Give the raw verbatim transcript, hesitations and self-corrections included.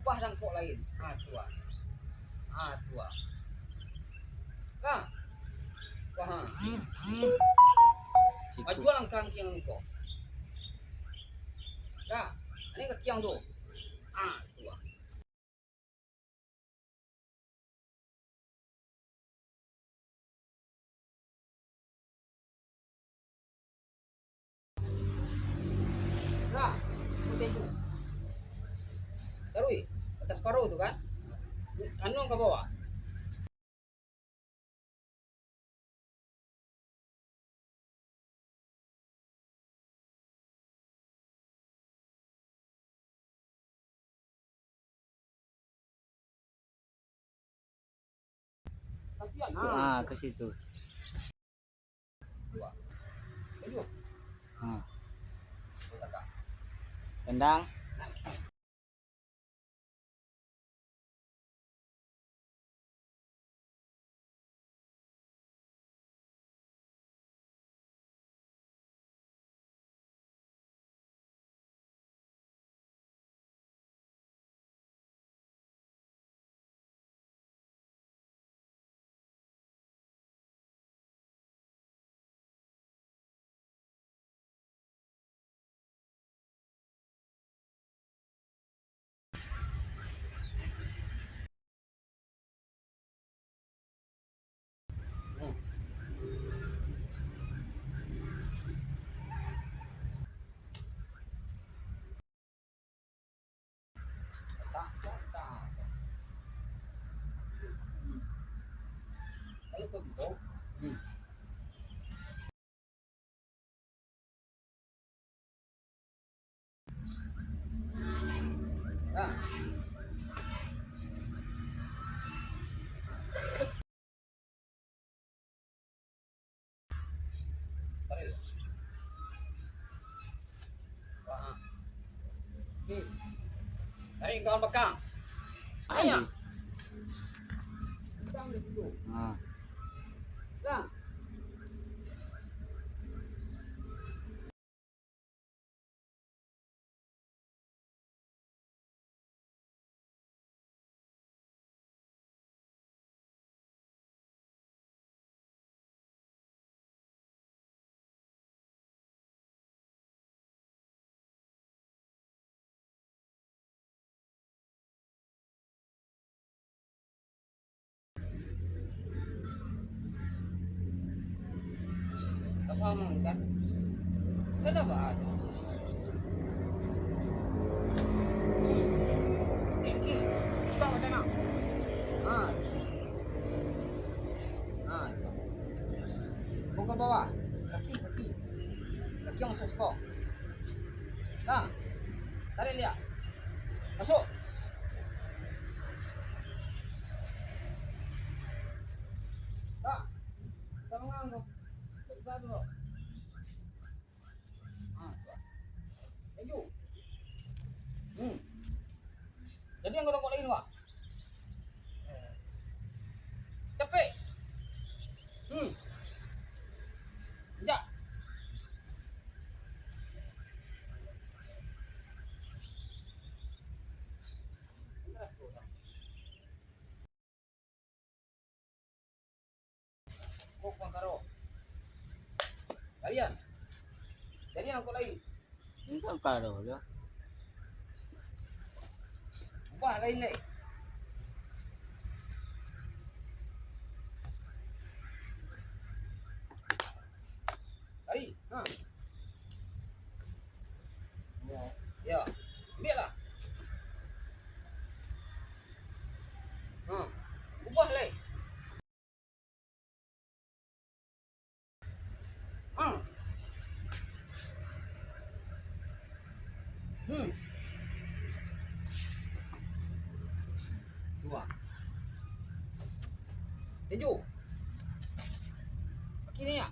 Wah, tangkok lain. Ah, tu ah. Ah, tu ah. Ka. Wah, ha. Siku. Maju langkah kiang ko. Ka. Ini ka kiang tu. Ah, tu ah. Nah, ikuti tu. Taruih, atas paruh tu kan. Anu ka bawah. Ah, ke situ. Ah. Tendang. Tarik kawan bakang. Ayo. Bakang di situ. Ha. Nah. Apa mangkat? Kenapa ada? Eh, Ki, kita ada nak. Ah, Ki. Ah, Ki. Buka bawah. Kaki, kaki. Kaki yang masuk siko. Nah, tarik liak. Masuk. Nah, sama ngangguk. Bisa dulu. Ah, ya. Laju. Hmm. Jadi anggota kau lain, Wak. Capek. Hmm. Injak. Kok pangkaro. Kalian. Jadi angkot lain. Ini kan karo je. Ubah lain lai. Tarik. Ha. Ya. Ambiaklah. Ha. Ubah lai. Hmm. Hmm. Dua. Tinju. Kaki ni ya.